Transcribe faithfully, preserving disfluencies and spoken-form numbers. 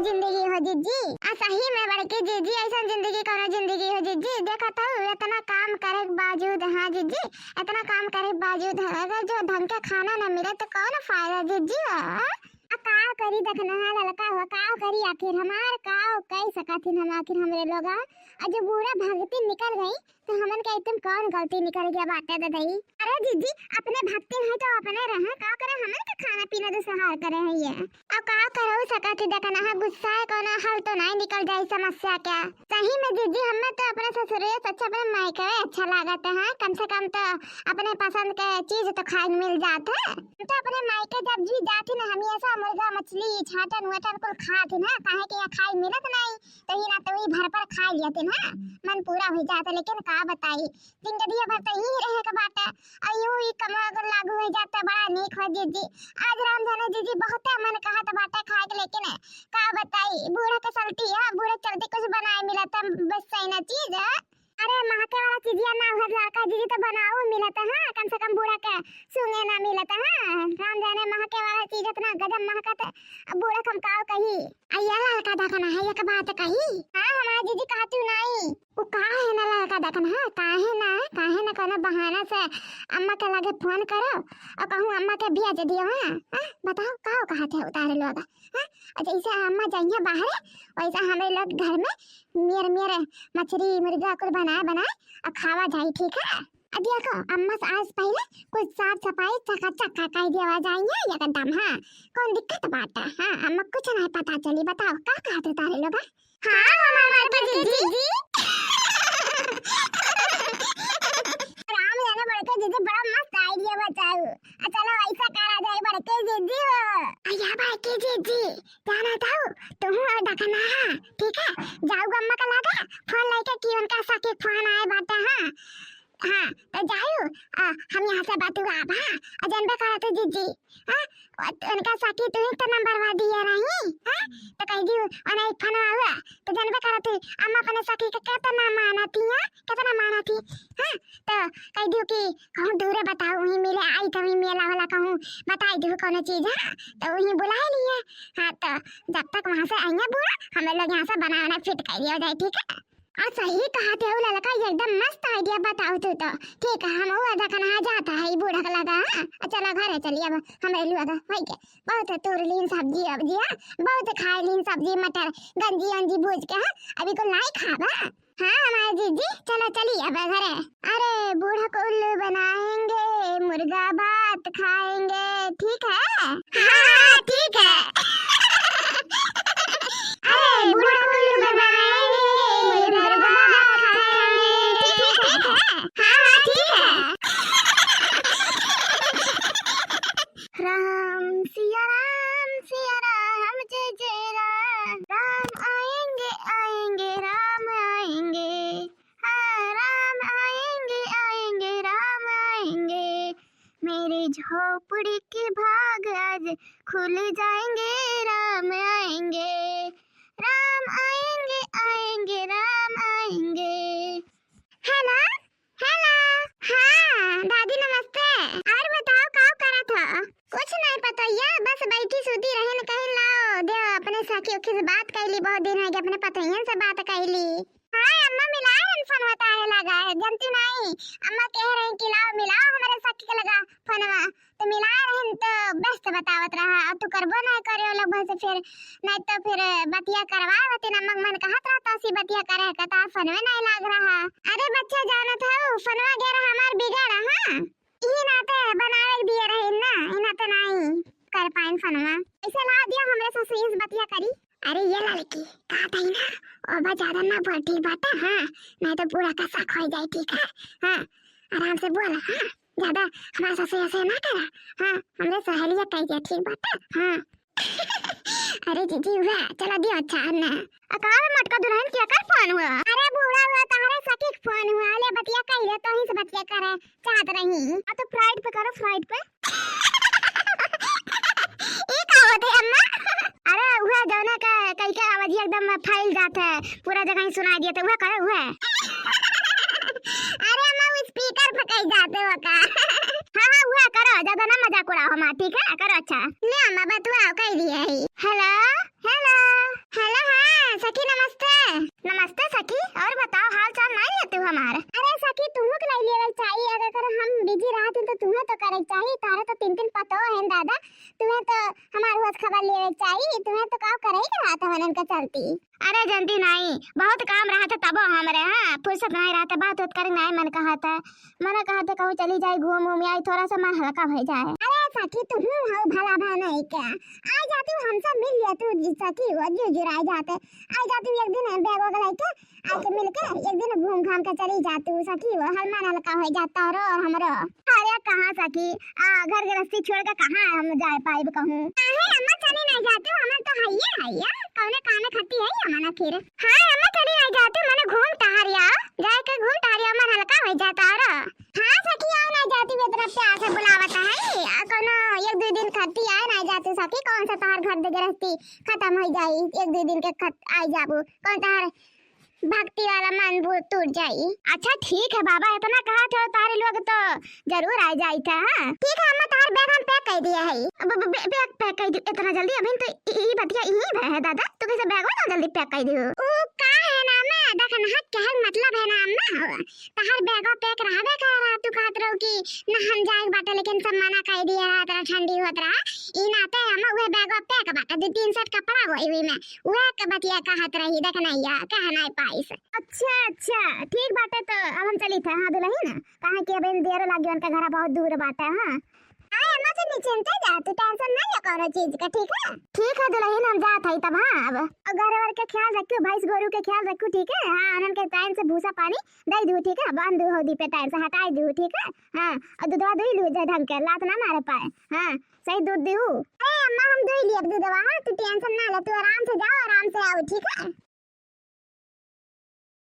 जिंदगी हो जिज्जी। आ सही में बड़की जिज्जी, ऐसन जिंदगी कौनो जिंदगी हो जिज्जी? देखत हऊ, इतना काम करे के बावजूद, हाँ जिज्जी, इतना काम करे के बावजूद, अगर जो ढंग के खाना न मिले तो कौन फायदा जिज्जी? आ का करी दखनहा ललका हो, का करी आखिर हमार, का कह सकत हिन हम आखिर हमरे लोग? आ जो बूढ़ा भगती निकल गई, तो हमन के एकदम कौन गलती निकल गया बाटे ददई? अरे जिज्जी, अपने भक्तिन है तो अपने रहे, का करे हमन के खाना पीना दुसहार करे है ये। अब का करो सकत ही दखनहा, गुस्सा है, कोनो हल तो नहीं निकल जाई समस्या के। सही में जिज्जी, हमें तो अपने ससुरे से अच्छा अपने मायके अच्छा लागत है, कम से कम तो अपने पसंद के चीज तो खाए मिल जात है। हम तो अपने मायके जब भी जात ही ना, हमेशा मुर्गा मछली छाटन वटन कुल खात ही ना, काहे कि यहाँ खाए मिलत नहीं। तो ही ना तो ही भर पर खा लिया थे ना, मन पूरा हो जाता। लेकिन का बताई, जिंदगी भर तो ही रहे के बाटे, और यूं ही कमवा अगर लागू हो जाता, बड़ा नीक हो जिज्जी। आज राम जाने जिज्जी बहुते मन कहत बाटे खाए के, लेकिन का बताई, बूढ़ा के चलती है, बूढ़ा के चलती कुछ बनाए मिलत बस सही ना चीज। अरे महके वाला चीजिया ना हुआ लड़का जिज्जी तो बनाओ मिलत है, कम से कम बूढ़ा के सूंघे ना मिलत है। राम जाने महके वाला चीज इतना गजब महकत, अब बूढ़ा के हम काव कही। आ ये लड़का दखनहा, एक बात कही। हाँ, हमार जिज्जी कहती नहीं। उ का है ना लड़का दखनहा, काहे ना, काहे ना कोनो बहाना से अम्मा के लगे फोन करो और कहूँ अम्मा के भेज दियो, हाँ? हाँ? बताओ, का कहत है उतारे लोग? हाँ? और जैसे अम्मा जाइए बाहर, वैसे हमरे लोग घर में मेर मेर मछली, मुर्गा कुल बनाए बनाए और खावा जाई, ठीक है? अब देखो, अम्मा से आज पहले कुछ साफ सफाई चकाचक का कर दिया जाइए एकदम, हाँ? कौन दिक्कत बात है? हाँ, अम्मा कुछ नहीं पता चली। बताओ, का कहत उतारे लोग? हाँ, हमार बड़की जिज्जी। राम जाने बड़की जिज्जी, बड़ा मस्त idea बताऊ। आ चलो ऐसा करा जाए बड़की जिज्जी हो। अया बड़की जिज्जी, जाना ताऊ, तुहू और दखनहा, ठीक है? जाऊ अम्मा का लगे, फोन लेके कि उनका सखी फोन आए बाटे, हाँ। हाँ, तो जाऊ, आ, हम यहाँ से बतुआब, हाँ, आ जानबे करत जिज्जी, हाँ, उ-, उनका सखी तुही तो नंबरवा दिए रही, हाँ, तो कह दियो, उन्हें एक फोन हुआ, तो जानबे करत, अम्मा अपने सखी के कितना मानती है, कितना मानती, हाँ, तो कह दियो कि कहूँ दूरे बताओ, वहीं मिले आई तो वहीं मेला वाला कहूँ बताई दियो कोनो चीज, हाँ, तो वहीं बुला लिए, हाँ, तो जब तक वहाँ से आएंगे बूढ़ा, हम लोग यहाँ से बना बना फिट कर दिया जाए, ठीक है? आ सही कहत है ललका, एकदम मस्त idea बताओ तू तो। ठीक है, हम वो दखनहा जाता है, ई बूढ़ा के लगा, हाँ? आ चलो घरे चली, अब हमरे लुआ का, भाई के बहुत तोड़ लीन सब्जी, अब जी, हाँ? बहुत खाए लीन सब्जी, मटर, गंजी, अंजी भूज के, हाँ? अभी को लाई खाबा? हाँ, हमारे जीजी, चलो चली अब घरे। अरे, बूढ़ा को उल्लू बनाएंगे, मुर्गा भात खाएंगे, ठीक है? हाँ, हाँ, ठीक है। अरे, बूढ़ा को उल्लू बनाएंगे, मुर्गा भात खाएंगे, ठीक है? हाँ, हाँ, ठीक है। राम सिया राम, सिया राम, जय जय राम। राम आएंगे, आएंगे, राम आएंगे। हाँ, राम आएंगे, आएंगे, राम आएंगे। मेरे झोपड़ी के भाग आज खुल जाएंगे, राम आएंगे। राम आएंगे, आएंगे, राम आएंगे। Hello, hello। हाँ, दादी नमस्ते। और बताओ, का करत हो? कुछ नहीं पतोहिया, बस बैठी सूती रहे न, कहीं लाओ, दे अपने सखी उखी से बात कैली, बहुत दिन हो गए अपने पतोहियन से बात कैली। हाँ अम्मा, मिलाए हन फोनवा, ताहे लगा है, जनती नहीं। अम्मा कह रही कि लाओ, मिलाओ हमारे सखी के लगा फोनवा, तो मिलाए रहन तो व्यस्त बतावत रहा, और तू करबो नहीं करे लोग से, फिर नहीं तो फिर बतिया करवाए होती ना, अम्मा मन कहत रहा तो सी बतिया करे का, तार फोनवे नहीं लाग रहा। अरे बच्चा, जानत हो, फोनवा गे रहा हमार बिगड़, हाँ, ई नाते बनावे के दिए रही ना, ई नाते नहीं कर पाइन फोनवा। ऐसे ला दिया हमरे ससुर से बतिया करी। अरे ये लड़की, कहा था ना, ओबा ज्यादा ना बोल, ठीक बाटे, हाँ, नहीं तो बूढ़ा का शक हो जाए, ठीक है? हाँ, आराम से बोल, हाँ, ज्यादा हमारे ससुर से ना करा, हाँ, हमरे सहेलिया कह दिया, ठीक बाटे, हाँ। अरे जीजी, उहे, चला दियो, अच्छा, अन्ना। आ, का रे मटका दुल्हन, केकर फोन हुआ? अरे बूढ़ा हुआ, तहरे सखी के फोन हुआ, ले बतिया कह ले, तोही से बतिया करे चाहत रही। आ तो फ्लाइट पे करो, फ्लाइट पे। ई का होते अम्मा? अरे उहे जौना का कई के आवाज एकदम फैल जात है, पूरा जगह ही सुनाई दिया, तो उहे करो, उहे। अरे अम्मा, वो स्पीकर पे कही जाते हो का? हाँ, हाँ, उहे करो, ज्यादा ना मजाक उड़ाओ हमार, ठीक है? करो अच्छा। ले अम्मा, बतुआ कह दिया है। Hello, hello, तो हेन दादा, तुम्हें तो हमार होश खबर लेवे के चाही, तुम्हें तो का करे के रहत है उनका चलती। अरे जनती नाहीं, बहुत काम रहत है तबो हमरे, हाँ, फुर्सत नाहीं रहत है, बात उत करे नाहीं मन कहत है। मन कहत है कहूँ चली जाए, घूम उम आई, थोड़ा सा मन हल्का होइ जाए। अरे सखी, तुहूँ हऊ भला भाई नाहीं का? आ जातू हमसे मिल लेतू सखी, वो जुजुराई जाते। आ जातू एक दिन बैग वैग लेके, आके मिलके एक दिन घूम घाम के चली जातू सखी, वो हल मन हल्का होइ जाता रो और हमरो। अरे कहाँ सखी, आ, घर गृहस्थी छोड़ के कहाँ हम जाए पाइब कहूँ? काहे अम्मा चली नाहीं जातू, हमन तो हइये हइया, कौने कामे खती है हमन आखिर? हाँ अम्मा चली नाहीं जातू, मने घूम टहरिया, जाए के घूम टहरिया, मन हल्का होइ जाता रो। हाँ सखी, आए नाहीं जातू, इतना प्यार से बुलावत है, आ, कौनो एक दो दिन खती आए नाहीं जातू सखी, कौन सा तोहार घर गृहस्थी खतम होइ जाई, एक दो दिन के खत आई जाबू, कौन तोहार भक्ति वाला मन बू-, टूट जाई। अच्छा ठीक है बाबा, इतना कहत हो तारे लोग तो जरूर आ जाई था। हाँ ठीक है अम्मा, तार बैग हम पैक कर दिया है। अब ब-, ब-, बैग पैक कर दी इतना जल्दी? अभी तो ई, ई बतिया यहीं पे है दादा, तू कैसे बैग इतना जल्दी पैक कर दियो? ओ का है ना अम्मा, देख ना कहल मतलब है ना अम्मा, हो तार बैग पैक रहबे कर रहा, तू कहत रहो कि ना हम जाए बाटे, लेकिन सब मना कर दिया है, इतना ठंडी होत रहा, ई नाते अम्मा वह बैग पैक बाटे, दो तीन सेट कपड़ा वही में, वह के बतिया कहत रही, देख नहीं या, कह नहीं पाइस। अच्छा, अच्छा, ठीक बाटे, तो अब हम चली थे। हाँ, दुलहिन, काहे कि अब इन देरो लागी, उनका घरा बहुत दूर बाटे। हाँ, अरे अम्मा, तू निश्चिंते जा, तू टेंशन ना ले कौनो चीज का, ठीक है? ठीक है दुलहिन, हम जात हई तब। हाँ, अब और घर वर के ख्याल रखियो, भैंस गोरू के ख्याल रखियो, ठीक है? हाँ, उनके टाइम से भूसा पानी दे दू, ठीक है? बांध दू हौदी पे टाइम से, हटाई दू, ठीक है? हाँ, और दूधवा दुई लू जाए ढंग के, लात ना मारे पाए। हाँ, सही दूध दू। अरे अम्मा, हम दुई लियब दूधवा, हाँ, तू टेंशन ना ले, तू आराम से जाओ, आराम से आओ, ठीक है?